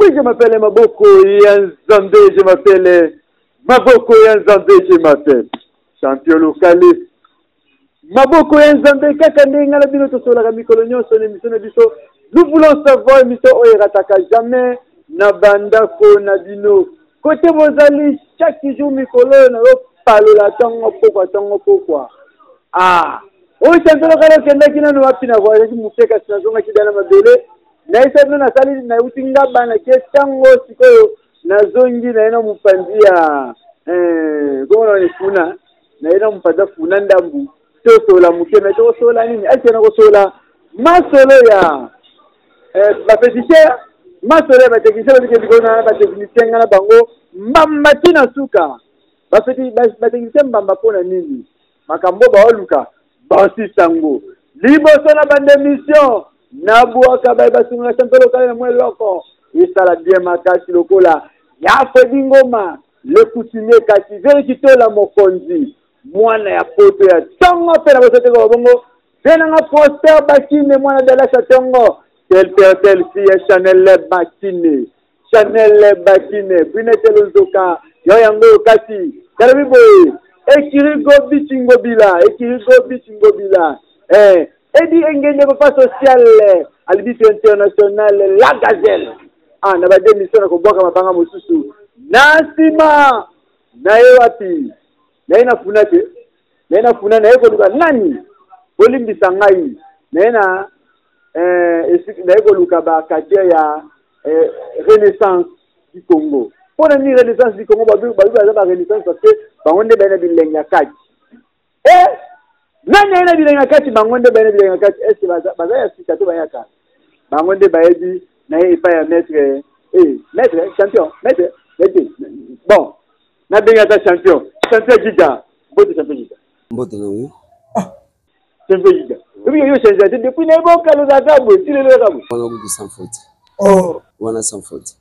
Oui, je m'appelle Maboko ya Nzambe, je m'appelle Maboko ya Nzambe, je m'appelle champion local. Maboko ya Nzambe kaka ndenge ngai na bino tosololaka mikolo nyonso na emission na biso. Nous voulons savoir émission oyo erataka jamais na bandako na bino. Kote bozali chaque jour mikolo oyo nazopalola ntongo pokwa ntongo pokwa. Ah, oyo champion local okendaki nano wapi na voyage moke kasi nazongaki da na mabele. Nayebisa bino nasali nauti ngaba na ke ntango sikoyo nazongi naye na mopanzi ya eh, komona wani funa naye na mopanzi ya funa ndambu tosola moke me tokosola nini ese nakosola masolo ya eh, bafetiche masolo ya batechnicien babike likolo na batechnicien nga na bango mbamba ti na suka batechnicien mbamba mpo na nini makambo baoluka basisango liboso na bande mission nabwaka baye basungaka champion lokale na mwa eloko esala bien makasi lokola ya Fredi Ngoma le coutumier kasi veri kitola mokonzi mwana ya poto ya tongo mpe na boso te bongo mpe nanga Prosper Bakine mwana Dallas ya tongo tel père tel fille ya Chanel Bakine Chanel Bakine Brunette Lonzoka yo yango oyo kasi talobi boye ekirigo bichi ngobila ekirigo bichi ngobila eh, edi engende papa social alibisi international la gazelle ah, na bademission na kobwaka mabanga mosusu na nsima na ye wapi na ye na funa te na ye na funa na ye koluka nani bolimbisa ngai na ye na eh, na ye koluka bakatier ya eh, renaissance du Congo mpo na nini renaissance du Congo babi baza ba renaissance parce que bango nde baye na bilenge ya kati e nani aye na bilenge ya kati bango nde baye na bilenge ya kati est baza ya sika to baye ya kala bango nde bayebi na ye epai ya maître e maître champion maître maître bon nabengi ata champion champion giga mbote champion giga mbote na yo ah champion giga oyebi yo change te depuis na eboka lozalaka boye ti lelo kaka boye wana kutu sans faute oh wana sans faute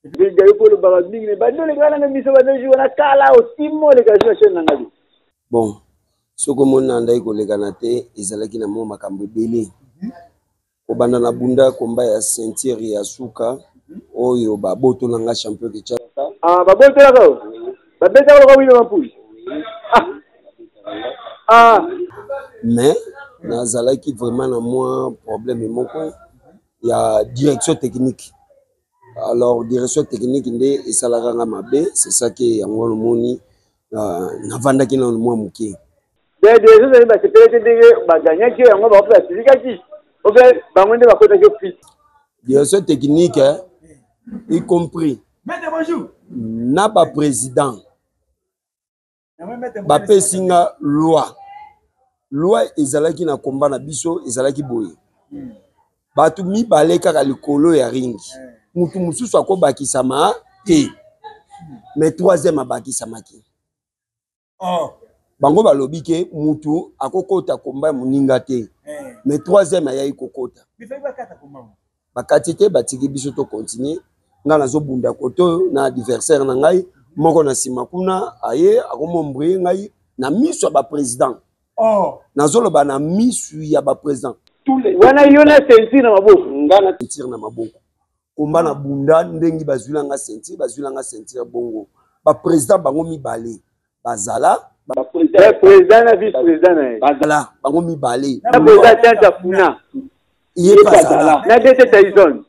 giga yo mpo olobaka mingi me bando olekaka nanga miso bando jour wana kala osimo oleka jour chaîne na ngai bon soki omoni na ndaki kolekana te ezalaki na mwa makambo ebele Kobanda na bunda combat ya ceinture ya suka oyo babotola nga champion Kinshasa. Ah, babotolaka yo? Babetaka lokola Willy Mampui? Ah. Ah. Mais nazalaki vraiment na mwa problème moko ya direction technique. Alors direction technique nde esalaka nga mabe, c'est ça que yango wana omoni navandaki nano mwa moke. Direction ezali basepelaki te ndenge baganyaki yo yango bango mpe basilikaki obe bango nde bakotaki yo prise. Direction technique y compris na ba président bapesi nga loi loi ezalaki na komba na biso ezalaki boye hmm. bato mibale kaka likolo ya ringi eh. motu mosusu akobakisama te hmm. mais troisième abakisamaki oh. Bango balobi ke mutu akokota komba ya moninga te eh. Mais troisième ayaki kokota bakati te batiki biso to continue ngai nazobunda kote oyo na adversaire na ngai moko na nsima kuna aye akomombrie ngai na miso ya baprésident oh. Nazoloba na miso ya baprésident wana yo na ceinture na maboko ngai na ceinture na maboko komba na bunda ndenge bazwila nga ceinture bazwila nga ceinture bongo ba président bango mibale bazala président na vice président na ye bazala bango mibale na président Tanta Funa ye bazala na DT Tyson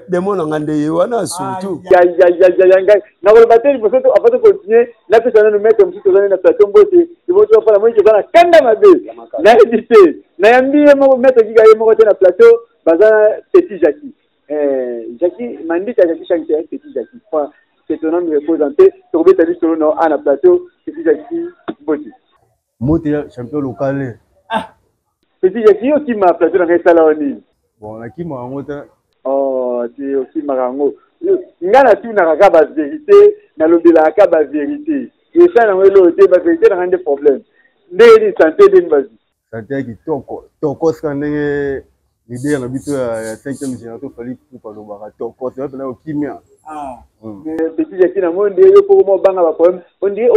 demo na nga nde ye wana surtout ngai nakoloba te liboso avant to continue napesa nanu maître mosusu tozali na plateau mbote liboso tofala moki eza na kanda mabe nayebi te nayambi ye moko maître giga ye moko te na plateau baza na petit jacki eh, jacki mandika jacki chanke eh, petit jacki que ton homme repose en paix tokobeta lisolo na a na plateau petit jacki mbote mbote champion local ah petit jacki yo okima plateau na ngai esala wa nini bon nakima yango te oh te okimaka yango ngai natunaka kaka baverité nalobelaka kaka baverité esala yango eloko te baverité na ngai nde problème ndenge nini sante ndeni bazwi sante ya kitoko tokos kaka ndenge leader na biso ya 5e génération Fally Ipupa alobaka tokos ya mpena okimia ah. hmm. Petit Jackie na moi nde yo poko mwa obanga ba problème ondire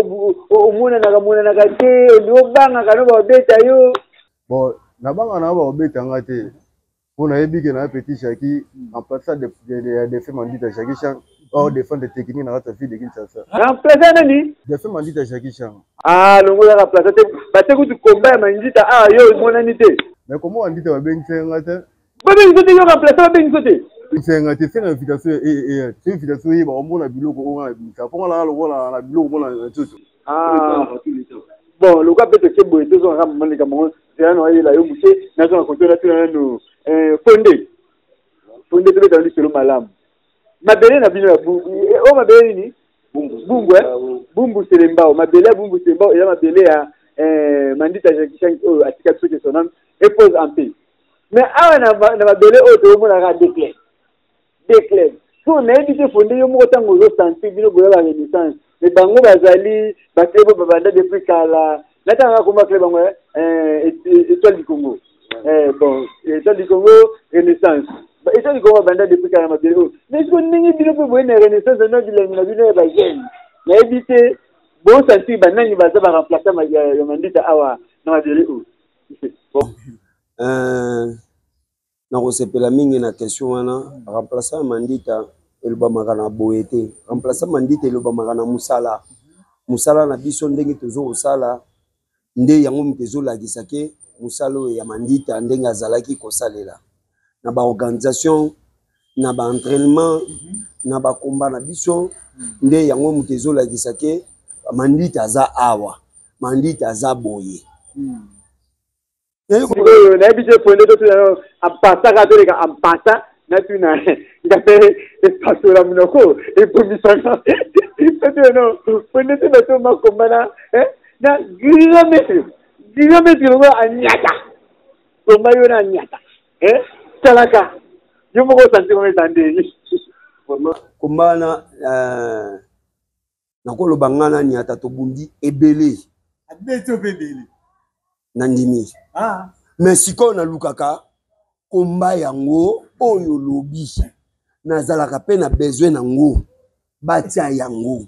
omonanaka monanaka te ondire obangaka no babeta yo bon nabanga na bakobeta nga te. Mpo nayebi ke na petit Jackie remplaçant ya Defe Mandita Jackie Chan oyo défendre technique na kati ya ville de Kinshasa. Remplaçant nani? Defe Mandita Jackie Chan. Ah, longola remplaçant te, bate kutu combat ya Mandita ah yo emonani te. Mais comment Mandita babengisa nga te? Babengisa te yo remplaçant babengisa te. Senga te, senga invitation e e invitation ye bakomona biloko oyo nga na bimisa mpo nga na lokola na biloko mpo na nzoto. Ah. Bon, lokola mpe toke boye tozongaka mama likambo yango nzela na oyela yo moke nazonga koto natuna nano fonde fonde tobeta lisolo malamu mabele na bino ya oyo mabele nini bumbu bumbu selembao mabele ya bumbu selembao eza mabele ya Mandita Jackie Chan oyo atika biso que son âme repose en paix. Mais awa na mabele oyo tozomonaka deux clubs, deux clubs. So nayebi te fonde yo moko ntango ozosentir bino boya ba Renaissance, mais bango bazali ba club oyo babanda depuis kala. Natangaka komba club yango Étoile du Congo. Bon, Étoile du Congo, Renaissance. Étoile du Congo babanda depuis kala mabele oyo. Mais siko ndenge bino mpe boye na Renaissance na bilengi na bino ya ba jeune, nayebi te bosentir banani baza ba remplaçant ya Mandita awa na mabele oyo. Bon, nakosepela mingi na question wana. Remplaçant ya Mandita elobamaka na boye te. Remplaçant Mandita elobamaka na mosala. Mosala na biso ndenge tozo kosala nde yango moto ezolakisa ke mosala oyo ya Mandita ndenge azalaki kosalela na ba organisation, na ba entraînement, na ba combat na biso nde yango moto ezolakisa ke Mandita aza awa, Mandita aza boye. Oyo nayebi te fonde totuna ampasaka toleka ampasa natuna ngape epasola monoko ebomisaka totuna no fonde te bato makomba na na grand maître, grand maître lokola anyata komba yo na anyata talaka yo moko osanti ngo eza ndenge komba wana. Nakoloba nga na nyata tobundi ebele. Abeti ope ebele. Nandimi. Mais sikoyo nalukaka komba yango oyo lobi. Nazalaka pe na besoin nango. Batia yango.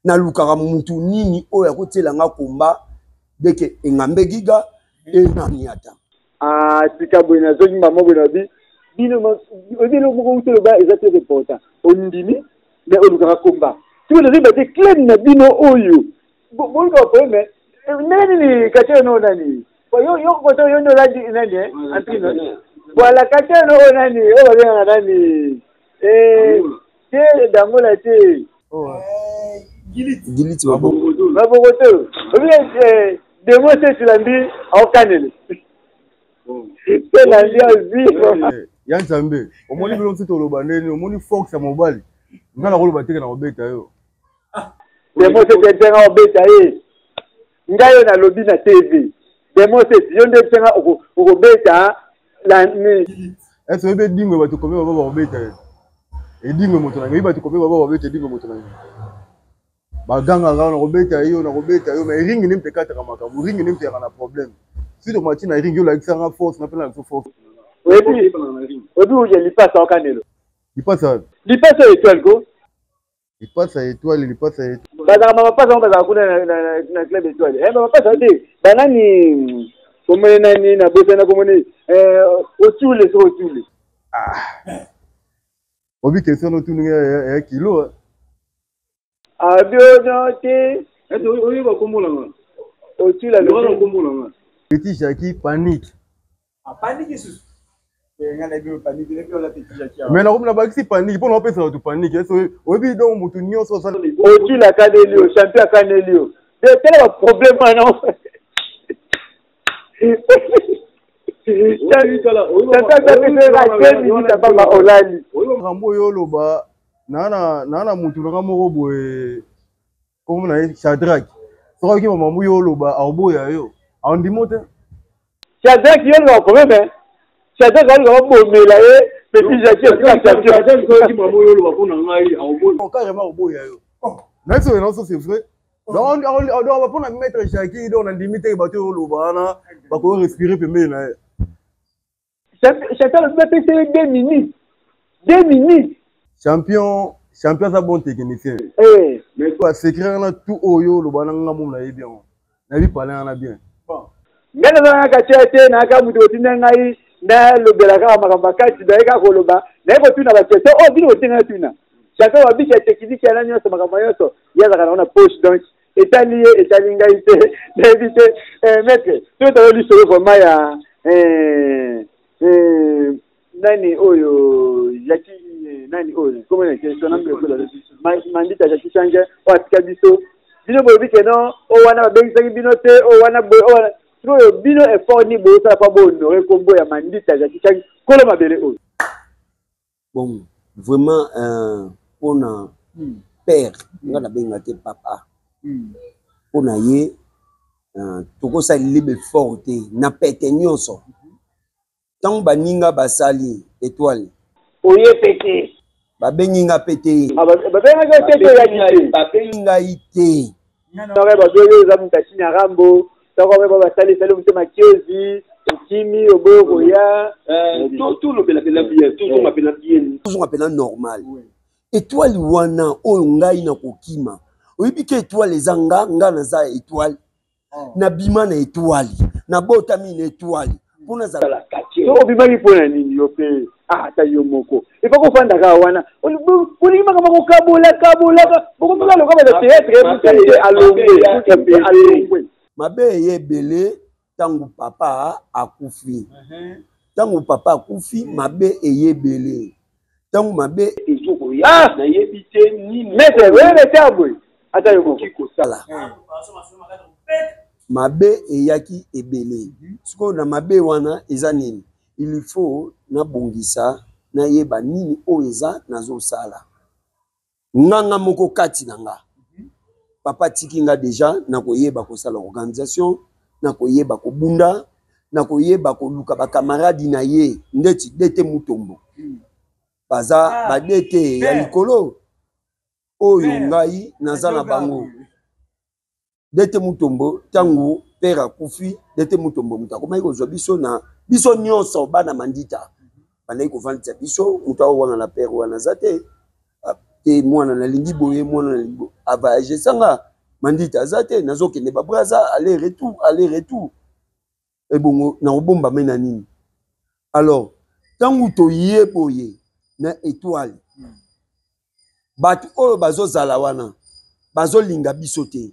Nalukaka mutu nini oyo akotiela nga komba deke engambe giga e na nyata. Ah, sika boye nazongi mama boye na bino oyebi eloko moko uti oloba eza très important. Ondimi mais olukaka komba. Sikoyo nazoyeba te club na bino oyo bolukaka problème ndenge nini katia no nani yo yo koto yo nde olandi nani antrino voilà katia no oyo nani oyo babengaka nani te dangola te Giliti Mabokoto obi demo se tulandi aokanele te nandi azwi ya Nzambe. Omoni bino nti toloba ndeni, omoni force ya mobali nga nakoloba teke na kobeta yo. Demo se tentenga obeta ye ngai oyo nalobi na TV. Demo se yo nde tenga okobeta la ni. Est-ce oyebi edingwe bato combien baba bakobeta ye? Edingwe moto na ngai bato combien baba bakobeta edingwe moto na ngai? Baganga nga nakobeta yo, nakobeta yo, mais ring nde mpe ekataka makambo, ring nde mpe eyaka na problème. Si tomati na ring yo olakisa nga force, na mpe na biso force. Oyebi oye lipasa okanelo. Lipasa wapi? Lipasa ya étoile ko. Lipasa ya étoile, lipasa ya étoile. Bazalaka ba mapasa ngo bazalaka kuna na club étoile. Ba mapasa te. Banani komone nani na bosana komone otule so otule. Ah. Obi question no tunu ya kilo. Abiono te. Ete oyo ba kombola nga. Otula le. Oyo kombola nga. Petit Jackie panique. Ah panique susu. Mais nakomi na bakisi panique mpo na opesa bato panique. Oyebi donc motu nyonso osala. Otula akaneli yo, champion akaneli yo. Tala ba problème wana. Makambo oyo oloba na motu nanga moko boye kombo na ye Shadrack. Soki ayoki makambo oyo oloba akoboya yo, aondimo te. Shadrack yo olobaka problème. Shadrack aluka babomela ye petit Jackie carrément akoboya yo. Nayebisi yo nyonso c'est vrai. Donc mpona maître Jackie donc nandimi te bato oyo oloba wana bakoki respirer pembeni na ye. Champion alobi bapesa ye 2 minutes. 2 minutes. Champion, champion aza bon technicien. Mais ba secret wana tout oyo oloba na nga momo nayebi yango. Nayebi parler wana bien. Ngai nazalaka katia te, nayaka moto otinda ngai Nalobela kaka makambo ya kati, naye kaka koloba, naye kotuna ba question oyo bino botinga natuna. Chacun babiki ya technique yana nyonso, makambo nyonso ye azalaka nango na poche, donc etali ye, etali ngai te. Nayebi te, maître, soki tozali lisolo vraiment ya nani oyo Jackie, nani oyo comment na question na mbele Mandita Jackie Change oyo atika biso, bino bolobi ke non, oyo wana babengisaki bino te, oyo wana boye, oyo wana sikoyo bino effort nini bozosala mpo bohonore kombo ya Mandita Jackie Change kolo mabele oyo? Bon, vraiment mpona père nga nabenga te papa, mpona ye tokosala libe fort te na pete nyonso. Ntango baninga basali étoile, oye pete, babengi nga pe te. Babengaki te, toyaki te. Babengi ngai te. Babengi oza moto atinya rambo, ntango ba basali sali motema kiozi okimi oboyo koya. Tolobela mpena bien, tozonga mpena bien, tozonga mpena normal. Étoile wana oyo ngai nakokima, oyebi ke étoile eza nga, nga naza étoile, nabima na étoile, nabotami na étoile mpona zala quartier. Obimaki mpona nini yo mpe? Ata yo moko efa kofanda kaka wana, bolingi makambo kokabola kabolaka, bokomika lokola baza théâtre, motu alongwe alongwe. Mabe eye ebele ntango papa akufi. Ntango papa akufi, mabe eye ebele. Ntango mabe ezokoya, nayebi te nini. Maître, oyebe te aboye, ata yo moko kosala mabe eyaki ebele. Sikoyo na mabe wana eza nini? Il faut nabongisa, nayeba nini oyo eza nazosala. Nganga moko kati na nga, papa tiki nga deja nakoyeba kosala organisation, nakoyeba kobunda, nakoyeba koluka bakamaradi na ye ndeti DT Mutombo. Baza ba DT ya likolo oyo ngai naza na bango. DT Mutombo, ntango père akufi, DT Mutombo moto akomaki kozwa biso na biso nyonso bana Mandita, bandaki kovandisa biso. Moto aowanga na père wana aza te te, mwana nalingi boye, mwana nalingi boye, avoyage sanga Mandita aza te, nazokende babraza aller retour, aller retour, ebongo nakobomba me na nini? Alors ntango toye boye na étoile, bato oyo bazozala wana bazolinga biso te,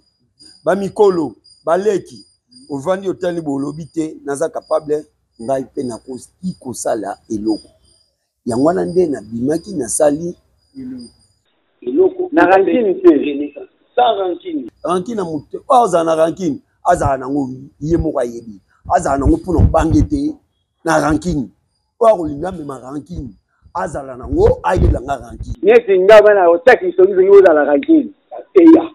bamikolo baleki, ovandi otali bolobi te naza capable, ngai mpe nakoki kosala eloko. Yango wana nde nabimaki, nasali eloko na rancune te. Sans rancune. Rancune na moto oyo azala na rancune, azala nango ye moko ayebi, azala nango mpona kobange te na rancune. Oyo akolinga amema rancune, azala nango, ayelanga rancune. Neti nga bana otaki songisongi, ozala rancune. Eya.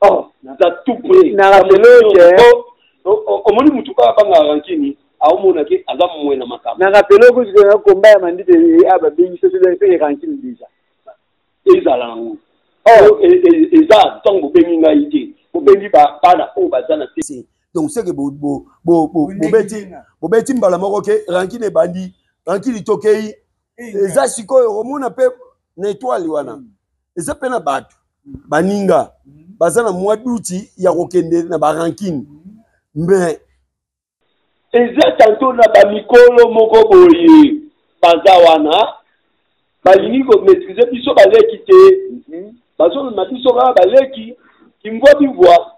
Oh, naza tout prêt. Na rapelo ke omoni mutu kaka banga rancune, aomona ke aza mwe na makambo. Na rapelo kutu na komba ya Mandite a babengi soso pe rancune déjà. Ezala yango eza ntango bobengi ngai te, bobengi bana oyo baza na te. Donc c'est que bobeti mbala moko ke rancune ebandi, rancune tokei eza sikoyo omona mpe na étoile wana eza mpe na bato baninga baza na mwa duti ya kokende na barancune, mais eza tanto na bamikolo moko boye baza wana balingi komaîtrise biso, baleki te, bazomema biso kaka baleki kimvwa bivwa.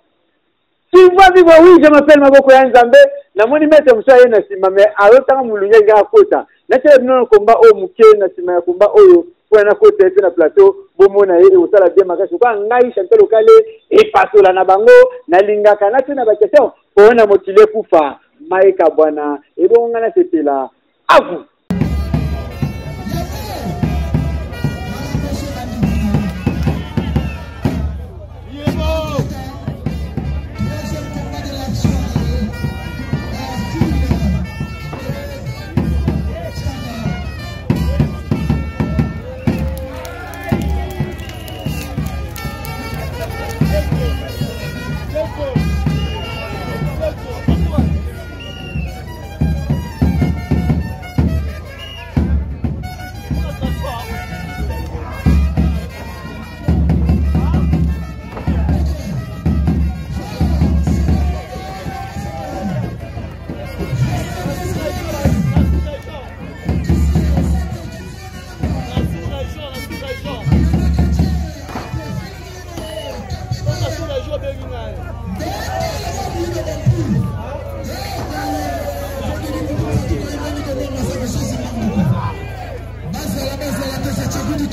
Kimvwa bivwa, oui, je m'appelle Maboko ya Nzambe. Namoni maître mosu aye na nsima, mais azotanga molungi, alingi akota. Natiela bino na komba oyo moke na nsima ya komba oyo mpona nakota ye mpe na plateau, bomona ye, ekosala bien makasi. Lokola ngai Chantal Okale epasola na bango, nalingaka natuna baquestion mpona mokili ekufa maeka bwana, ebongo ngai nasepela. À vous.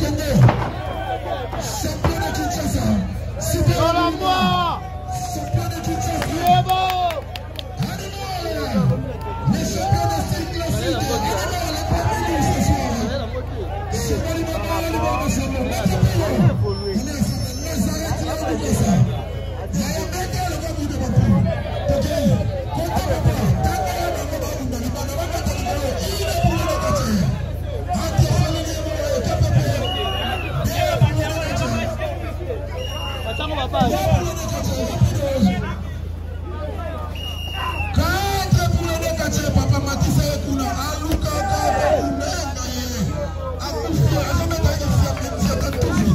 Congo. Champion de Kinshasa. Super Champion de Kinshasa. Animal. Les champions de style classique. Animal est parmi nous ce soir. Somali Baba, Libaba Sabo, Makapelo. Il est Nazareth, Labukasa. Yaoundé, le Babu de Bapu. Tokei. Konta Papa. Tangala Bango Babunda. Libanda Baba Tokolo. Il est pour le quartier. Ati Falili Yemo, Kapepe. Deux pour le quartier. Trois pour le quartier. Quatre pour le quartier, papa Matisse Ekuna, Aluka, Kuna, Akufi, Azometa, Fiata, Tufi.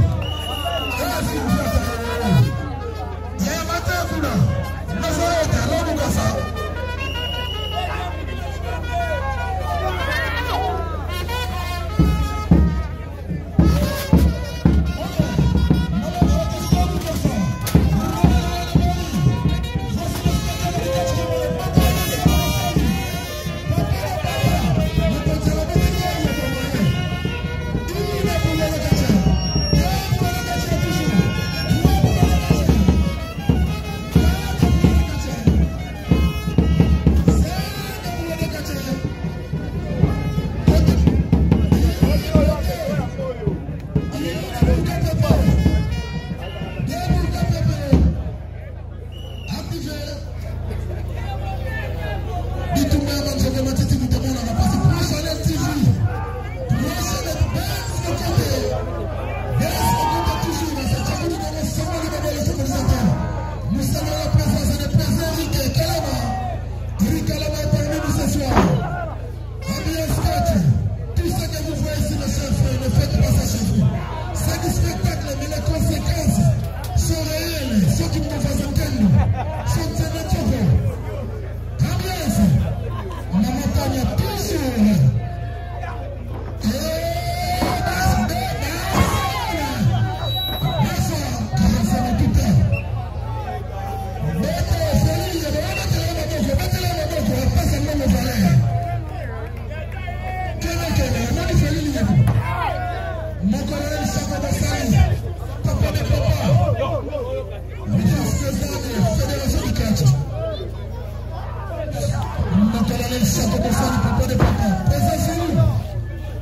Yamate Kuna, Nazareth, Lobukasa. Nous saluons la présence du président Rick Kalama. Rick Kalama est parmi nous ce soir. Ambiance 4. Tout ce que vous voyez ici, mes chers frères, ne faites pas ça chez vous. C'est du spectacle, mais les conséquences sont réelles. Ceux qui nous font entendre, sont très Ambiance. Maman Tania, toujours.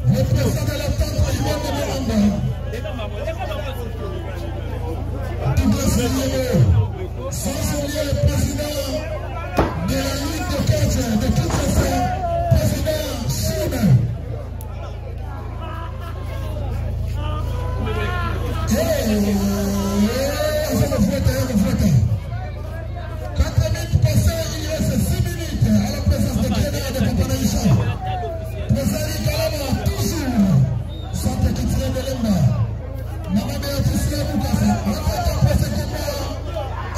Le président de la tente Yvonne de Miranda. Douglas Liémo, sans oublier le président de la Ligue de catch de Kinshasa, président Chine. Eh, 4 minutes passées, il reste 6 minutes à la présence de Kéna de Papa Naïcha. Président Kalama, toujours. Centre culturel de Lemba. Maman Béatrice Laboukasa, retraite après ce combat.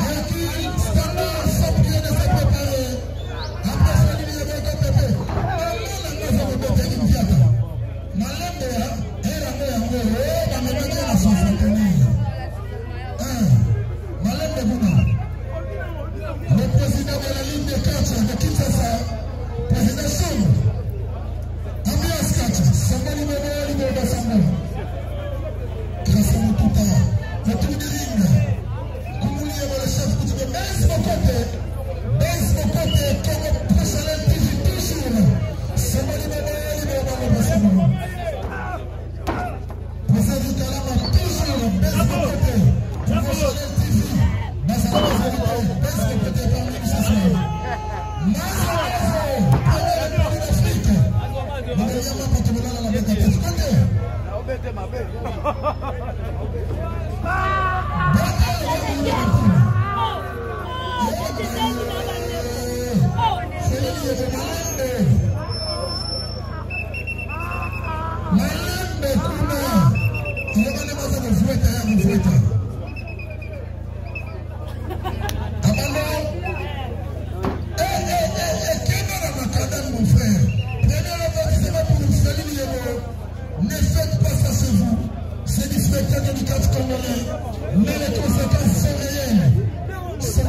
Hercule Standard, sans prier de se préparer. Après ce lieu, il y a Pépé. Malembe, Le président de la ligne de catch de Kinshasa, président Soum, ambiance catch, Sambali Bebo, Libo Sambali. Grâce à Moutouta, autour du ring, Koumoulié, le chef coutumier, Benz Mokote, Benz Mokote, Congo Prochain TV, toujours, Sambali Bebo, Libo Sambali. Président Kalama, toujours, Benz Mokote, Congo Chanel TV, Bazala Bazala, Benz Mokote parmi nous ce soir. Mazo Mazo, première République d'Afrique. Mariama Patomela la bête à tête. Côté. Malembe kuna. Yobane baza kovueta ya kovueta. Abalo. Kena makada mon frère. Premier avertissement pour Salim Yebo. Ne faites pas ça chez vous. C'est du spectacle du catch congolais. Mais les conséquences sont réelles. C'est le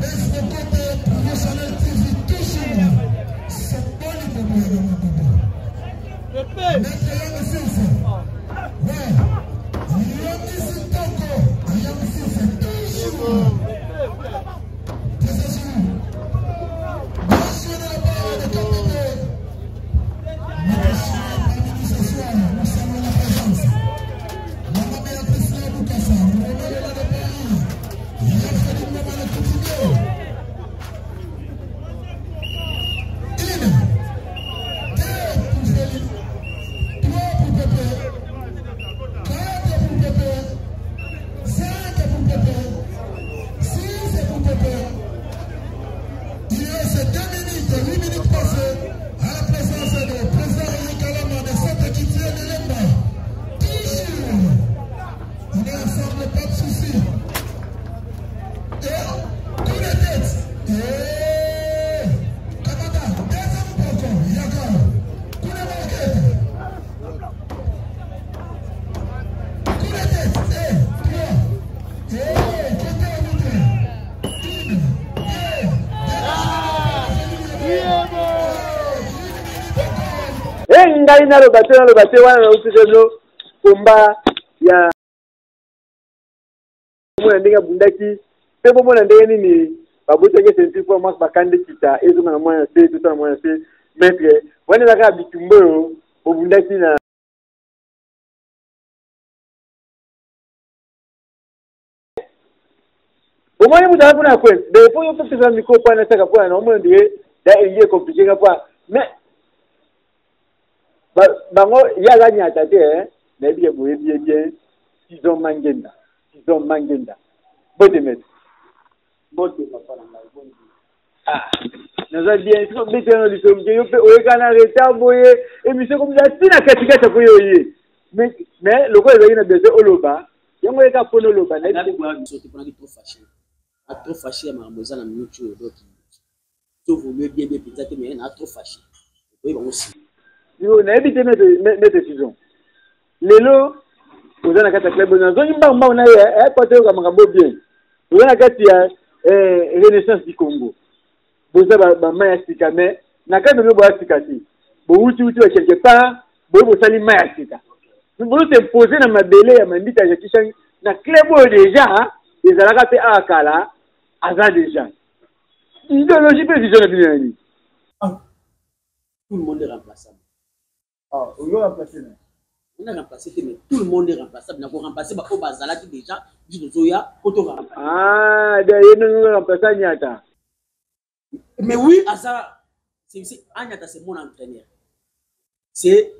Baisse de côté, pour Chanel TV, toujours. C'est bon le bobo. Maître Ngai naloba te, naloba te wana nautisa bino komba ya bomona ndenge abundaki mpe bomona ndenge nini babotaki ceinture mpo mwasi bakande kita ezonga na mwana se tosala mwana se maître wana eza kaka bitumba oyo bobundaki na Omoni moto aza kuna ya coin mais po yo pesa micro po anataka po na omona ndenge da elingi ecomplike nga po mais bango ye aza nyata te eh nayebi ke boyebi ye bien. Tizon Mangenda, Tizon Mangenda, bote maître. Mbote papa na ngai, boni? Ah, naza bien. Soki obetela na lisolo moke, yo mpe oyeka na retard boye, émission ekomi ntina katikati apo yo oye, mais lokola ezalaki na besoin oloba yango, oyeka mpona oloba. Nayebi biso te mponaki trop fâché, a trop fâché ya makambo eza na minute oyo. Donc tovolue bien bien mpenza te, mais na trop fâché, okoyeba yango nsima. Yo nayebi te, maître Tizon, lelo oza na kati ya club. Nazongi mbangu mbangu na ye po toyoka makambo bien. Oza na kati ya Renaissance du Congo, boza bama ya sika, mais na kati na bino boya sika te, bowuti wuti ba quelque part, boye bosali mai ya sika, bozo s'impose na mabele ya Mandita Jackie Chan na club oyo déjà ezalaka mpe awa kala, aza déjà idéologie mpe vision na bino ya nini? Tout le monde est remplaçable. Ah, oyo remplacé na On a remplacé te, mais tout le monde est remplaçable. Nako remplacer baoyo bazalaki déjà, biso tozoya po to remplacer. Ah, de ye ndenge remplace anyata. Mais oui, aza c'est Anyata, c'est mon entraîneur, c'est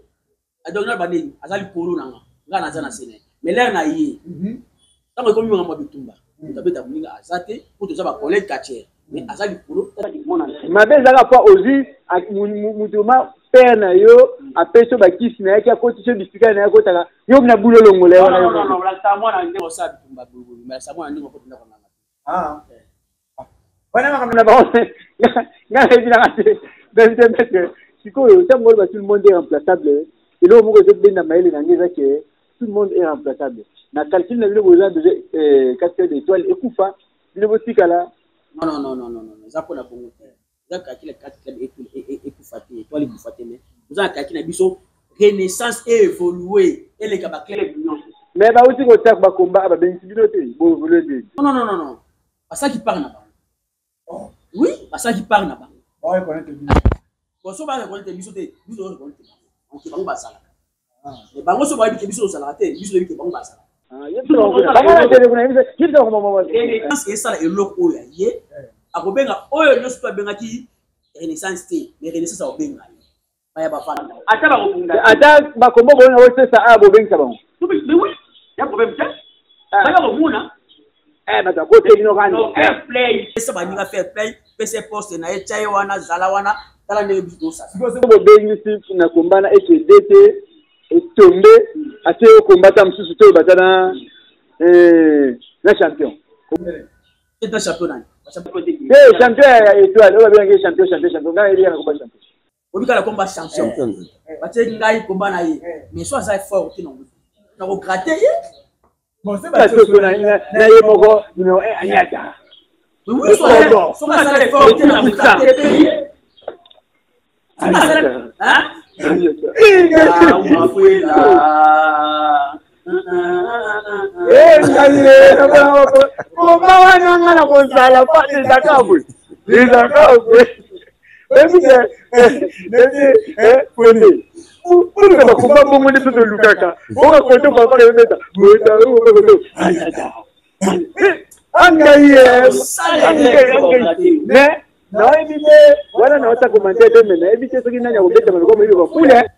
donc na banini aza likolo na nga, nga naza na se na ye, mais l'heure na ye ntango ekomi makambo ya bitumba, moto abeta moninga aza te, po toza bacollègue quartier, mais aza likolo. Mabe ezalaka mpo ozwi motu ma père na yo apesi yo bakisi na yaki, akotisi yo bisika na ye, akotaka yo na bulu, olongola ye wana yo moko. Olakisa mwana ndenge osala bitumba boye, malakisa mwana ndenge okoti ndako nanga. Ah, wana makambo na bango nga nayebi nanga te. Nayebi te, maître. Sikoyo ntango oloba tout le monde est remplaçable, eloko moko ezobenda mayele na ngai eza ke tout le monde est remplaçable na calcul na bino, boza besoin quatre d'étoile ekufa, bino botikala. Non, non, non, non, non, non, eza mpona bongo te. Eza calcul ya quatre club ekufa te, étoile ekufa te, mais toza na calcul na biso, Renaissance évolue, eleka baclub nyonso. Mais bauti kotiaka bakomba, babengisi bino te, boévolue ndeni? Non, non, non, non, basalaki part na bango. Oui, basalaki part na bango. Bareconnaître bino? Bon, so bareconnaître biso te, biso toreconnaître bango. Ok, bango bazalaka, mais bango so bayebi ke biso tozalaka te, biso toyebi ke bango bazalaka. Renaissance esala eloko oyo ya ye akobenga oyo nyonso to abengaki Renaissance te, mais Renaissance akobenga ye, baya bafanda ata bakobunda. Ata bakombo boyona osesa aya, bobengisa bango. Mais oui, ya problème te, baya komona. Bato akoteli bino kani? Fair play, pesa baninga fair play, pesa poste na ye, tia ye wana, zala wana, tala ndenge biso tosala. Bobengisi na komba na ekede te, etombe ate okomba ta mosusu to baza na champion. Eta champion nani? Te, champion ya étoile oyo babengaki champion, champion, champion. Ngai nayebi kaka komba champion. Obi kala komba champion, batiaki ngai komba na ye, mais so aza fort te, nakogratte ye. Soso na ye moko numéro 1 anyata. Oui, soki asala effort te, nakogratte pe ye. Soki asala, hein? Mafuela. Koma wana nga na kozala pa ezaka boye, ezaka boye. Oyebi ke neti pone oluka bakoma bongo nde biso tolukaka oka koto papa ebeta boye angai mais nayebi te wana naota commentaire te, mais nayebi te soki nani akobetama lokwa moyibi bakule.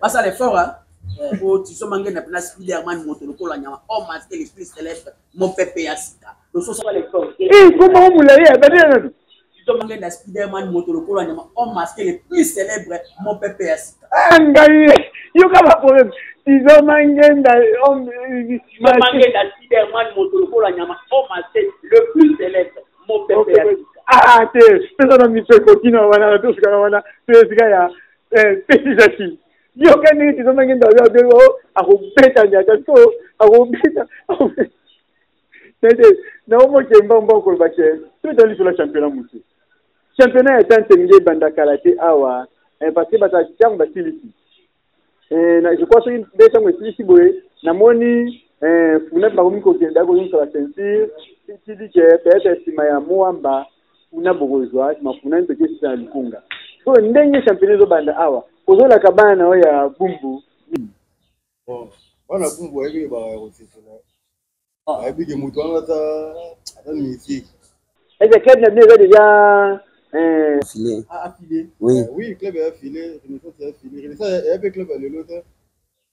Basala effort, hein? Po Tiso Mangenda mpena Spiderman, moto lokola nyama, homme masqué le plus célèbre, mopepe ya sika. Tososala effort. Kombango molai abandi nanu. Tiso Mangenda, Spiderman, moto lokola nyama, homme masqué le plus célèbre, mopepe ya sika. Ngai yoka baproblème. Tiso Mangenda. Mangenda, Spiderman, moto lokola nyama, homme masqué le plus célèbre, mopepe ya sika. Ah te, pesa na miso ekoki na wana, tosukana wana to esika ya pesisaki. Yoka ndenge Tiso Mangenda oyo abengo akobeta nyata so akobeta nete naomoke mbamba koloba ke tobeta lisola championnat motu, championnat ya tante nge ebanda kala te awa, parce que bato ntango basilisi. Je crois soki nde ntango esilisi boye, namoni Funa bakomi kokende akozongisa ba ceinture tidi ke peut-être nsima ya Moamba Funa bokozwa nsima Funa ntoki esisa na likunga. Sikoyo ndenge championnat ezobanda awa, ozolaka bana na yo ya Bumbu. Bon, bana Bumbu bayebi baka ya kosepela. Bayebi ke moto wana aza mystique. Ese club na bino eza déjà Affilé. Ah, affilé. Oui. Oui, club ya affilé, Renaissance ya affilé. Renaissance ya pe club ya lelo te.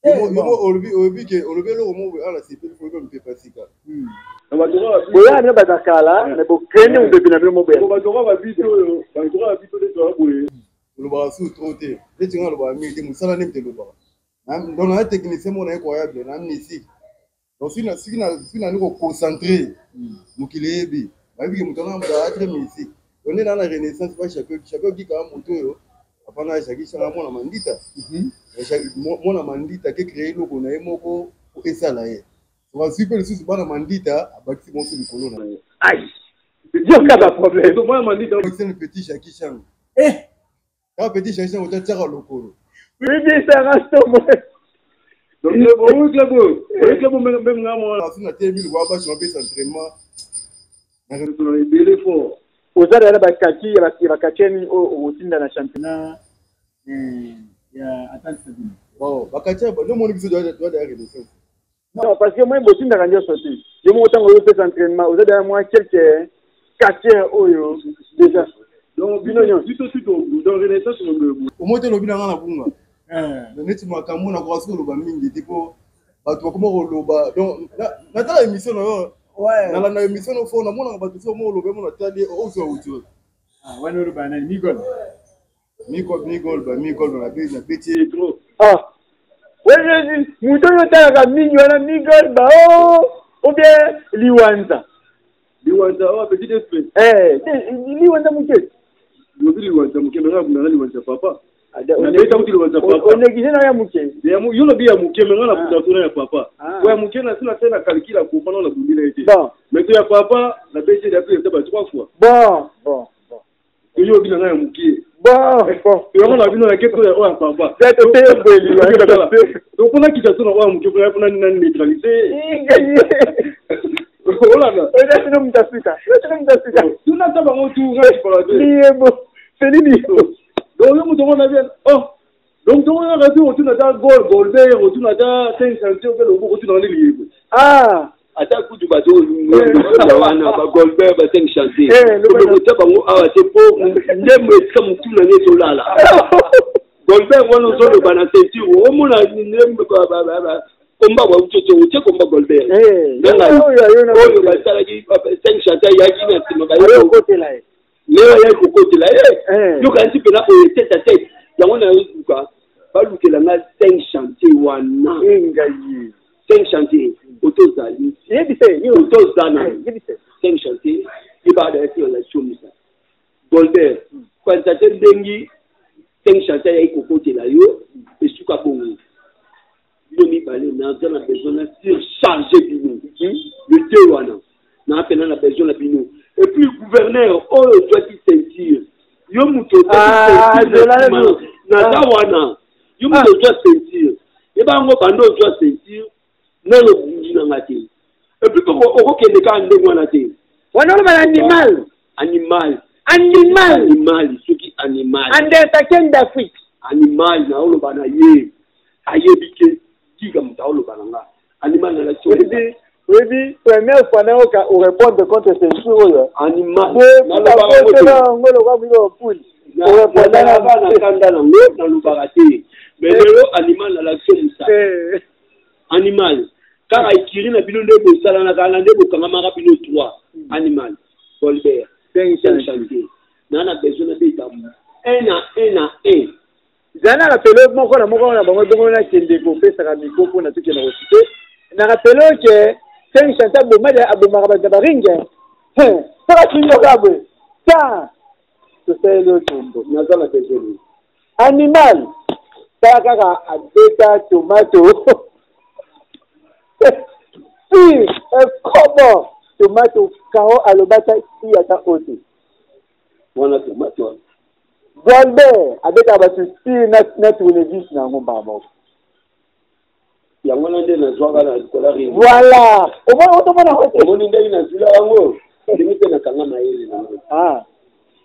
Yo mo olobi olobi ke olobi eloko moko boye ala sepeli fo oyeba mipepe ya sika. Boya bino baza kala, mais bokende mopepe na bino mo boya. Olobaka su trop te. Neti nga alobaka mingi te, mosala nde moto elobaka. Donc na technicien moko na incroyable, na mystique. Donc soki na soki na soki nani ko concentrer mokili eyebi. Bayebi ke moto wana moto aza très mystique. Donc nde na na Renaissance ba Chapeau Chapeau Gika moto oyo afanda Jackie Chan mwana Mandita. Mwana Mandita ke créer eloko na ye moko po esala ye. Donc azwi mpe lisusu bana Mandita abakisi bango so likolo na ye. Aïe. Yoka ba problème. Mwana Mandita abakisi petit Jackie Chan. Eh. Kaka petit Jackie Chan otatiaka lokolo. Oui, bien ça reste moi. Donc le club oyo, club oyo même nga mwana asi na telemi lokola basi bapesa entraînement. Na ebele fort. Oza na bakati ya bakati nini oyo okotinda na championnat ya attente Sabine. Bon, bakati ya nde omoni biso doit doit ya Renaissance. Non, parce que moi botindaka nyonso te. Yo moko ntango ozopesa entraînement, oza deja mwa quelque quartier oyo déjà. Donc bino nyonso. Biso si to dans Renaissance mo. Omoi te lobi na nga na bunga. Neti makambo na koka soki oloba mingi te po bato bakoma koloba. Donc natala émission na yo. Nalanda émission no fo namonaka bato soki omoko oloba mona tali ozwa audio. Ah, wana oloba nani Migol. Migol Migol ba Migol na beti na beti trop. Ah. Wewe moto oyo otalaka mingi wana Migol ba oh ou bien Liwanza. Liwanza oh petit esprit. Eh, Liwanza moke. Lobi Liwanza moke mais nga na Liwanza papa. Nabeta kuti Liwanza papa. Onéglige na ya moke. Yo lobi ya moke mais nga na bunda tona ya papa. Po ya moke na sina tena calcul ko pana na bundi na ete. Bon. Mais to ya papa na beti ya plus ba trois fois. Bon, bon, bon. Yo lobi na nga ya moke. Bon, bon. Yango na bino na keto ya oya papa. Ya to te boye Liwanza. Donc pona kita tona oya moke pona pona na neutraliser. Olanda. Oya tino mutasuka. Oya tino mutasuka. Tuna ta bango tu nga chipala te. Liyebo. Feli liyebo. Donc yo moto ngona bien. Oh. Donc to ngona kasi otuna ta gol Golbert otuna ta 5 centimes pe loboko otuna ngani liyebo. Ah. Ata kutu bato oyo wana ba Golbert ba 5 chantier. Okotia bango awa te po ndembo esika motu na nge ezolala. Golbert wana ozoloba na ceinture omona ndembo komba ba utoto otie komba Golbert. Oyo basalaki 5 chantier ayaki na nsima bayokotela ye. Leo ayaki kokotela ye. Yokanisi mpena oyo tête à tête. Yango nayozuka balukela nga 5 chantier wana. Engaye. 5 chantier otozali. Yebise otozana. Yebise. 5 chantier ebada yaki la chomisa. Golbert kanisa te ndengi 5 chantier ayaki kokotela yo esuka bongo. Bino mibale naza na besoin na surcharger bino. Le deux wana na pena na besoin na bino. Et puis gouverneur oyo ozwaki ceinture. Yo moto naza wana. Yo moto ozwa ceinture. Yebango bando ozwa ceinture nano obungi nanga te. Et puis okokende kaka ndenge wana te. Wana oloba na animal. Animal. Animal. Animal soki animal. Undertaker d'Afrique. Animal na oloba na ye. Ayebi ke tika moto aoloba na nga. Animal na la Oui, première fois na oka o répondre contre ceinture oyo. Animal. Na loba na na kanda na ngo na lobaka te. Mais lelo animal na la somisa. Animal. Kaka ikiri na bino nde bosalanaka na nde bokangamaka bino 3. Animal. Golbert. 5 chantier. Na na besoin na beta 1 à 1 à 1. Zana rappelo moko na moko na bango bongo na kende kopesaka micro mpona tokende kosite. Na rappelo ke 5 chantier abomaka abomaka bato na baringe. Soki atindoka boye. Ta tosaleli yo tombo. Naza na besoin. Animal. Tala kaka abeta tomato. Si ekobo tomato kao alobata si ata ote. Wana tomato. Golbert abetaka bato si na tournevis na yango mbala moko. Yango wana nde nazwaka na likolo ya ring. Voilà, omona otomona yango te. Omoni ndenge nazwila yango, ndenge mpe nakanga mayele nango. Ah.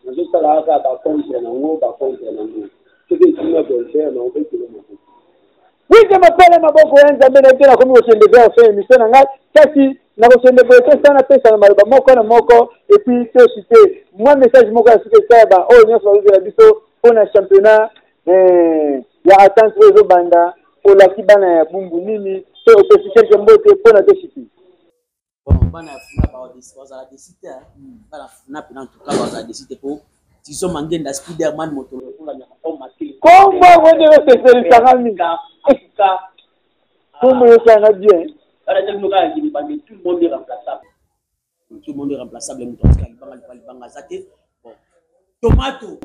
Nazosala kaka bacontre nango, bacontre nango. Soki etinga adversaire na obetelo maboko. Wite mapele maboko ya Nzambe na te. Nakomi kokende vers fin émission na ngai, kasi nakokende boye te sana pesa na maloba moko na moko, et puis toshite mwa message moko ya suka esala ba oyo nyonso bazozela biso mpona championnat ya attente oyo ezobanda. Olaki bana ya Bumbu nini to opesi quelque mbote mpona toshite? Bon, bana ya Funa bazala déçus te. Bana Funa mpena, en tout cas bazala déçus te, po Tiso Mangenda, Spiderman, moto lokola nyama o makili. Kombo yango nde eseselisanga mingi, kombo eyosanga bien. Tout le monde est remplaçable, tout le monde est remplaçable. Moto atika libanga lipa libanga aza te. Bon, tomato.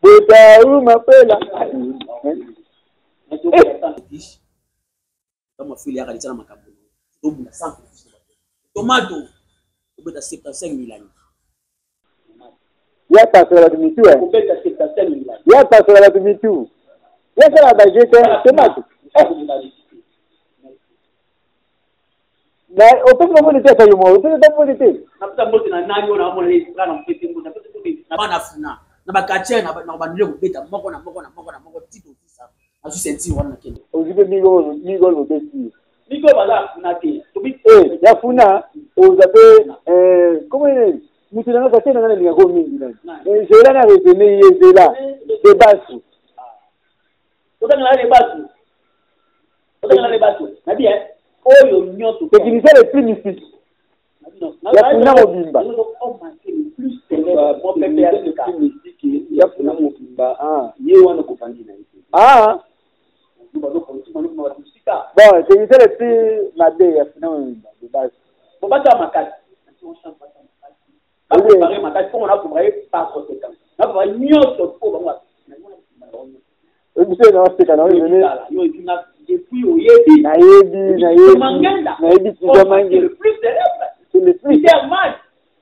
Botau mapela. Kama fili yaka litia na makambo tobunda sans tomato obeta 75 milangi. Ya pasola bato mitu, obeta 75 milangi. Ya pasola bato mitu, yasala baje te tomato na opesi bango te, ata yo moko opesi ata mbote te. Napesa mbote na nani oyo naomona nga na mopesi mbote? Napesi mbote na bana Funa, na baquartier, na bandule kobeta moko na moko na moko na moko tito ofisa azwi ceinture wana na kende. Ozwi mpe migol bobeti. Migol baza ya Funa te. Ya Funa oza mpe komo nini, mutu nanga quartier nanga nalingako mingi nani, zela na raisonne ye, zela de basu. Otangela le basu, otangela le basu nabi oyo nyonso. Technicien le plus mystique ya Funa mobimba. Ya Funa mobimba ye wana kofandi na ye. Ah bon, technicien le plus mabe ya Funa mobimba de base. Bon, bato makasi bapréparé makasi mpo na préparé par conséquent na préparé nyonso mpo bango. Biso na oseka na oyo. Depuis oyebi. Nayebi, nayebi, nayebi Tizo Mangenda. Le plus célèbre. C'est le plus Spiderman,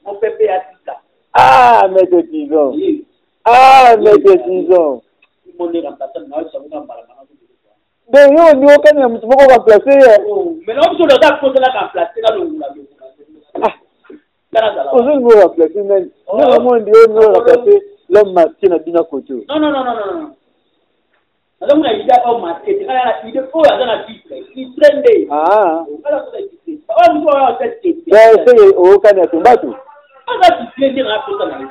mon pépé Atika. Ah, maître Tizon, ah, maître Tizon. Donc yo olingi okani na motu moko remplace ye? Mais na biso naza kosala remplace, nalongola. Ozolingi oremplace nani? Nga mondi oyo olingi oremplace l'homme masqué na bino koto. Non, non, non, non, non, nazomona idée oyo masqué te. Kala na idée oyo aza na titre, titre nde. Oyo mosu oyo aza titre. Seke oyokani ya tombatu. Aza titre nde na posa na ye.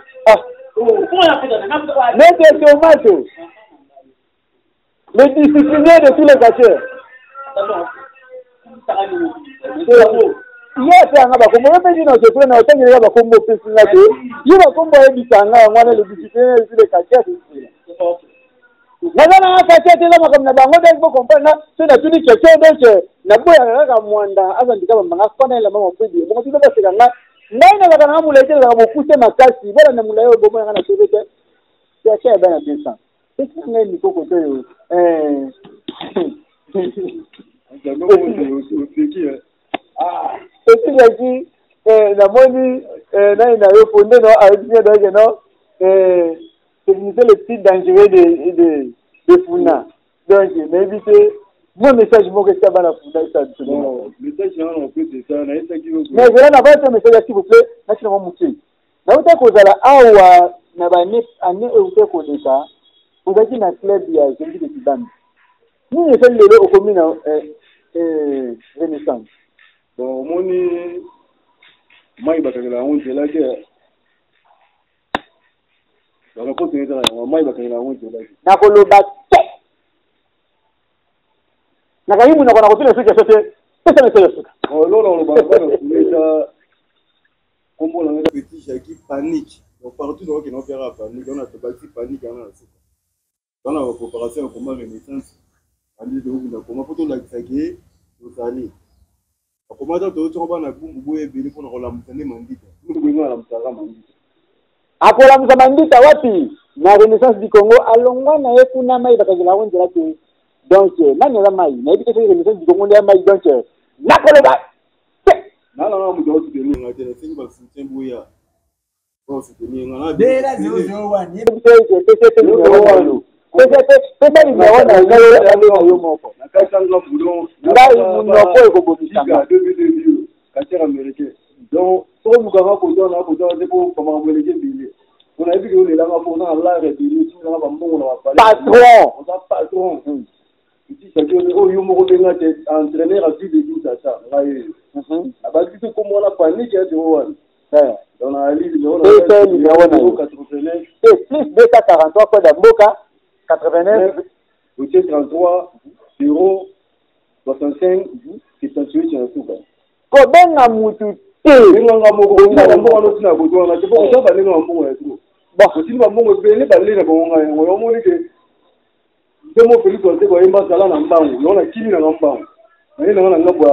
Maître Tomato, le disciplinaire de tous les quartiers. Ye ate yanga bakombo yo mpe nini osepele na otangeleka bakombo opesi nga te. Yo bakombo ayebisa nga yango wana, le disciplinaire de tous les quartiers. Naza nanga quartier te, eza makambo na bango. Donc bocomprendre na so natuni question, donc naboyaka kaka mwanda azandika bambanga fana elamba mapwedi bongo biso baseka nga. Ngai nazalaka nanga molai te, nazalaka mokuse makasi. Bolanda molai oyo bomona nga na tv te. Tia ya bana 200 pesi na ngai mikoko to oyo. Esilaki namoni nani na yo fonde no ayebisi nga donc no technicien le plus dangereux de Funa. Donc nayebi te, mwa message moko esika bana Funa esala biso. Mais zela na bana message ya, s'il vous plaît, natina mwa moke. Nauta kozala awa na baannée oyo euta koleka, ozalaki na club ya Zengi de Kibambi. Nini esali lelo okomi na Renaissance? Bon, omoni mai bakangela yango nzela te, bakakosi ezala yango mai bakangela yango nzela te. Nakoloba te, nakangi monoko, nakotuna soki question te. Pesa message ya suka. Lolo olobaka bana eza kombo na ngai Petit Jackie Panique. Donc partout naokende opiaka panique wana, tobakisi panique yango na suka wana. Bapréparation ya combat Renaissance andi tokokunda koma mpo tolakisaki ye tozali bakoma ta toyotiaka bana Bumbu boye ebele mpona kolamusa nde Mandita boye alamusaka Mandita. Akolamusa Mandita wapi na Renaissance du Congo? Alongwa na ye kuna, mai bakangela yango nzela te. Donc nani aza mai nayebi te soki Renaissance du Congo nde ya mai. Donc nakoloba te. Nalanga moto aosoutenir nga te, nasengi basoutien boya osoutenir nga. Bela 001. Pesa numéro na yo moko. Na kati ya ngambu donc Ngai monoko ekobomisanga. Quartier américain. Donc soki olukaka kozwa na kozwa te po bamakambo eleki ebele. Po nayebi ke olelanga po oza na lare ebele, otindanga bambongo na bapale. Patron. Oza patron. Etisaki oyo yo moko obenga te entraîneur ya ville de Kinshasa ngai oyo. Nabaki biso kombo wana panique ya zero wana. Donc nayali numéro na Pesa numéro na yo. 89 Te plus 243 code ya mboka 89 otie 33 0 65 78 na suka. Kobenga mutu te. Benganga moko otina bambongo wana otina koto wana te po oza balenga bambongo ya trop. Otindi bambongo ebele balei na bango ngai yango omoni ke nde mo Félix Wazekwa ayemba zala na mbangu yango nakimi nanga mbangu naye nanga na ngambo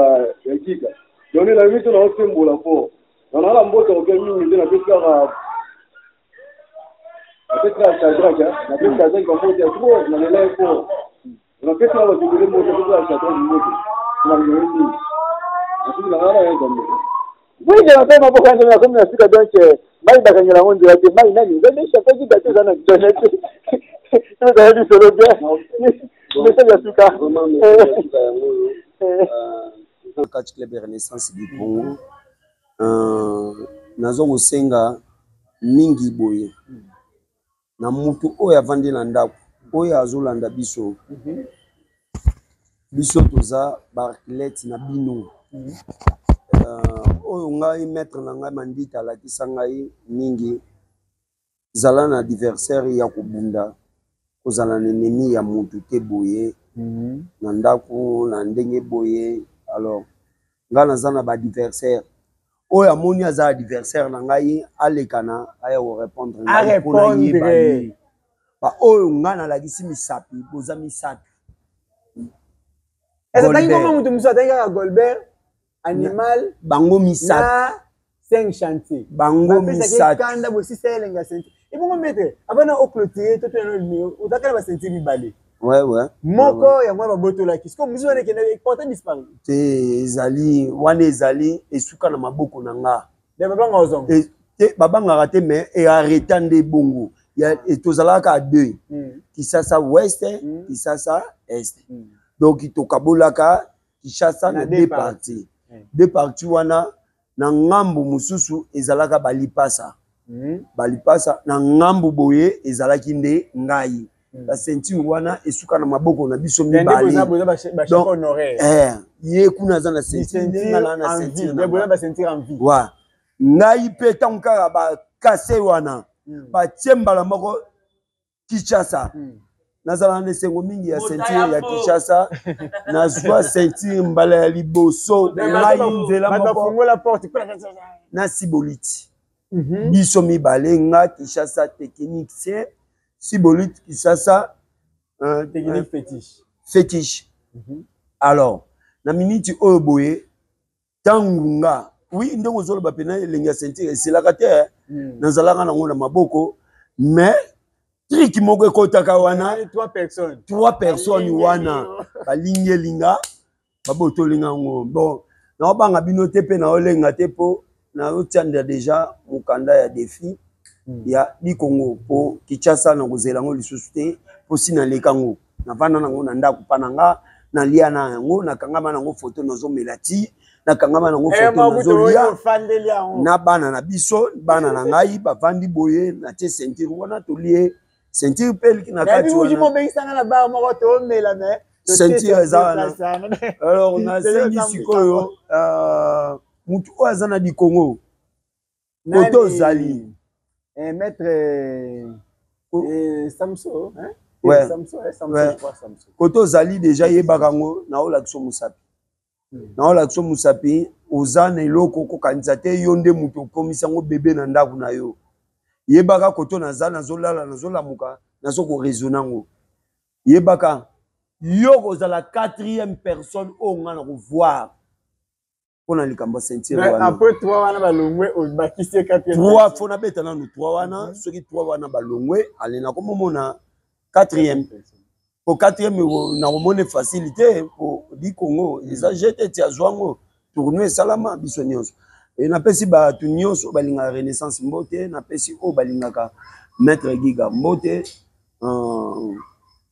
ya giga donc nde nayebi to naosembola fort na nanga na mbote oke mingi te napesi kaka napesi kaka Shadrack napesi Shadrack bambote ya trop nalela ye fort napesi kaka bato ebele mbote napesi kaka Shadrack mbote na mingi mingi nasuki nanga na ye Nzambe. Oui, je m'appelle Maboko Nzambe nakomi na suka donc mai bakangela yango nzela te mai nani eza nde champion giga te eza na internet tozala lisolo bien message ya suka. Vraiment message ya suka yango oyo Catch Club ya Renaissance du Congo nazo kosenga mingi boye na mutu oyo avandi na ndako oyo azolanda biso biso toza baathlète na bino oyo ngai maître na ngai Mandita alakisa ngai mingi zala na adversaire ya kobunda kozala na ennemi ya mutu te boye na ndako na ndenge boye. Alors ngai naza na baadversaire oyo amoni aza adversaire na ngai alekana aya korépondre ngai mpona yeba ye ba oyo ngai nalakisi misapi boza misato. Atangi kombo moto mosusu, atangi kaka Golbert Animal. Bango misato. Na cinq chantier. Bango misato. Kanda bosisa elenga ceinture ebongo maître avant na oclôturer to tona numéro ozalaka na baceinture mibale. Ouais. Moko yango wana babotolaki, sikoyo mosusu wana ekende porte disparu. Te, ezali wana, ezali esuka na maboko na nga. Me babanga ozonga. Te, babangaka te, mais earrêta nde bongo tozalaka à deux, Kisasa ouest, Kisasa est. Donc tokabolaka Kinshasa na deux parties. Deux parties wana, na ngambu mosusu ezalaka balipasa. Balipasa na ngambu boye ezalaki nde ngai. Baceinture wana esuka na maboko na biso mibale. Donc ye kuna aza na ceinture, nga na na ceinture. Baceinture en vie. Wa ngai mpe ntango kaka bakase wana batie mbala moko Kinshasa, nazala na esengo mingi ya ceinture ya Kinshasa. Nazwa ceinture mbala ya liboso ngai nzela moko na Siboliti, biso mibale, nga Kinshasa technicien, Siboliti Kinshasa technique fétiche. Fétiche. Alors na miniti oyo boye ntango nga oui ndenge ozoloba mpena elengi ya ceinture eselaka te, nazalaka nango na maboko, mais truc moko ekotaka wana. Trois personnes. Trois personnes wana balingi elinga babotolinga yango. Bon, naobanga bino te mpe naolenga te mpo naotianda déjà mokanda ya défi ya Likongo mpo Kinshasa nakozela yango lisusu te mpo si naleka yango navanda nango na ndako mpa na nga nalia na yango nakangama nango foto nazomela ti nakangama nango foto nazolia na bana na biso bana na ngai bavandi boye natie ceinture wana tolie ceinture mpe na kati wana ceinture eza wana. Alors nasengi sikoyo mutu oyo aza na Likongo kote ozali. Maître Samso, hein? Ouais. Samso, hein? Samso, ouais. Je crois Samso. Kote ozali déjà yebaka yango naolakisa mosapi naolakisa mosapi oza na eloko okokanisa te yo nde moto okomisi yango bebe na ndako na yo yebaka koto naza nazolala nazolamuka nazokoraisonne yango yebaka yo kozala quatrième personne oyo nga na kovoir mpona likambo ya ceinture wana. Après trois wana balongwe obakisi quatrième. Trois fo nabeta nanu trois wana soki trois wana balongwe ale nakomomona quatrième po quatrième nakomona facile te po di Congo eza jete ti azwa yango tournoi esalama biso nyonso e napesi bato nyonso balingaka Renaissance mbote napesi oyo balingaka maître Giga mbote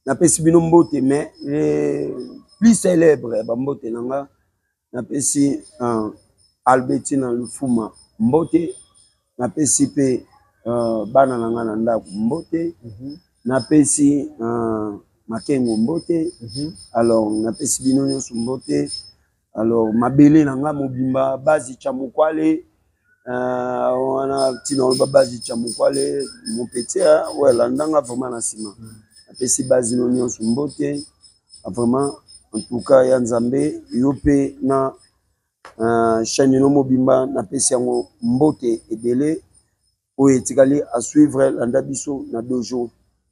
napesi bino mbote mais Plus célèbre ya bambote na nga, napesi Albertina Lufuma mbote, napesi mpe bana na nga na ndako mbote, napesi Makengo mbote. Alors napesi bino nyonso mbote. Alors mabele na nga mobimba, base Chamukwale, wana ntina oloba base Chamukwale, mon petit oyo alandanga vraiment na nsima, napesi base no nyonso mbote vraiment. En tout cas ya Nzambe, yo mpe na chaîne no mobimba, napesi yango mbote ebele. Oyo etikali à suivre, landa biso na dojo.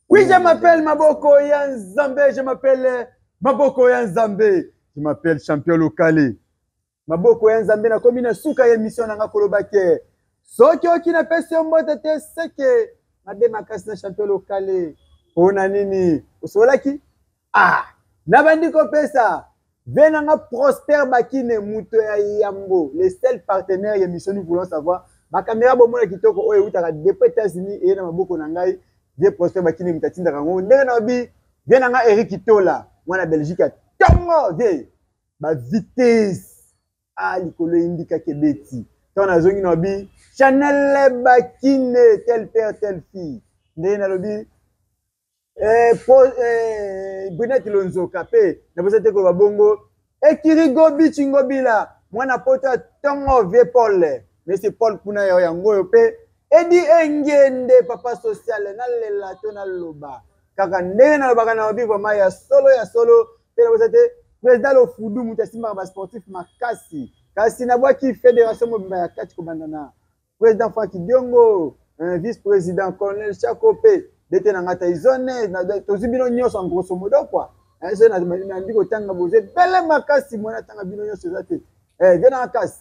Oui, je m'appelle Maboko ya Nzambe, je m'appelle Maboko ya Nzambe, je m'appelle champion lokale Maboko ya Nzambe. Nakomi na suka ya émission na nga, koloba ke soki oki napesi yo mbote te, seke mabe makasi na champion lokale. Mpona nini osololaki? Ah, nabandi kopesa ve na nga Prosper Bakine, moto ya yambo, le seul partenaire ya émission Nous voulons savoir. Bakamera bomona kitoko oyo eutaka depuis États-Unis, eye na maboko na ngai. Vie Prosper Bakine moto atindaka yango. Ndenge na babi vie na nga Eric Tola, mwana Belgique ya ntongo, vie bavitesse a likolo eyindikaki ebeti. Ntango nazongi na babi Chanel Bakine, tel père tel fille. Ndenge nalobi Brunette Lonzoka mpe nabosa te koloba bongo Ekirigo Bichi Ngobila, mwana poto ya ntongo, vie Paul, monsieur Paul kuna ya yango oyo mpe Edi Engende, papa social. Nalela to naloba kaka ndenge nalobaka na babi vraiment ya solo ya solo. Mpe nabosa te président Lofudu, moto asimbaka basportif makasi. Kasi nabwaki fédération mobimba ya kati, kobanda na président Frank Diongo, vice président Colonel Chako mpe dete na ngai Taizone. Tozwi bino nyonso en grosso modo quoi. So nandi kotanga boza ebele makasi, mwana tanga bino nyonso eza te. Vie na kasi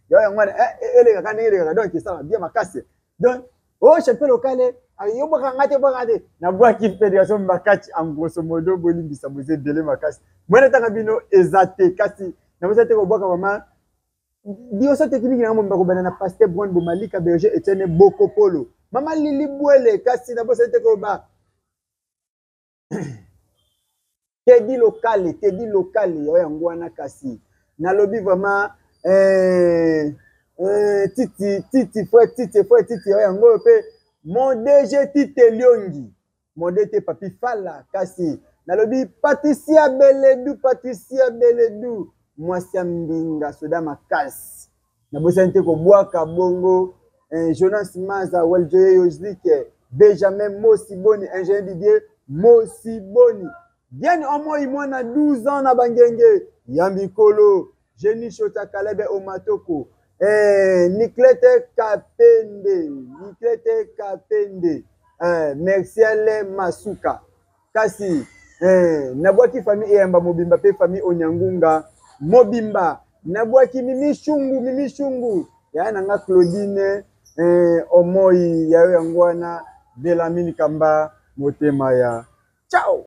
yo yango wana elekaka ndenge elekaka, donc esala bien makasi. Donc oyo champion lokale yo bwaka nga te, bwaka te. Nabwaki fédération makati en grosso modo, bolimbisa, boza ebele makasi, mwana tanga bino eza te. Kasi nabosa te kobwaka mama direction technique na mobimba, kobanda na pasteur Brand Bomalika, Berger Etienne Bokopolo, mama Lili Bwele. Kasi nabosani te koloba Tedi Lokale, Tedi Lokale oyo yango wana. Kasi nalobi vraiment Titi, Titi frère, Titi frère, Titi oyo yango oyo mpe mon DG Tite Liongi, mon DT Papi Fala. Kasi nalobi Patricia Beledu, Patricia Beledu, mwasi ya mbinga soda makasi. Nabosani te kobwaka bongo Jonas Maza, Weljoye Yozlik, Benjamin Mosiboni, ingénieur Didier Mosiboni, Diane Omoi, mwana 12 ans na bangenge ya mikolo, Jenny Shota, Kalebe Omatoko, Niklete Kapende, Niklete Kapende, Merciel Masuka. Kasi nabwaki famille Eyamba mobimba mpe famille Onyangunga mobimba. Nabwaki Mimi Shungu, Mimi Shungu, yaya na nga Claudine Omoi, yayo yango wana Belamini Kamba, motema ya ciao.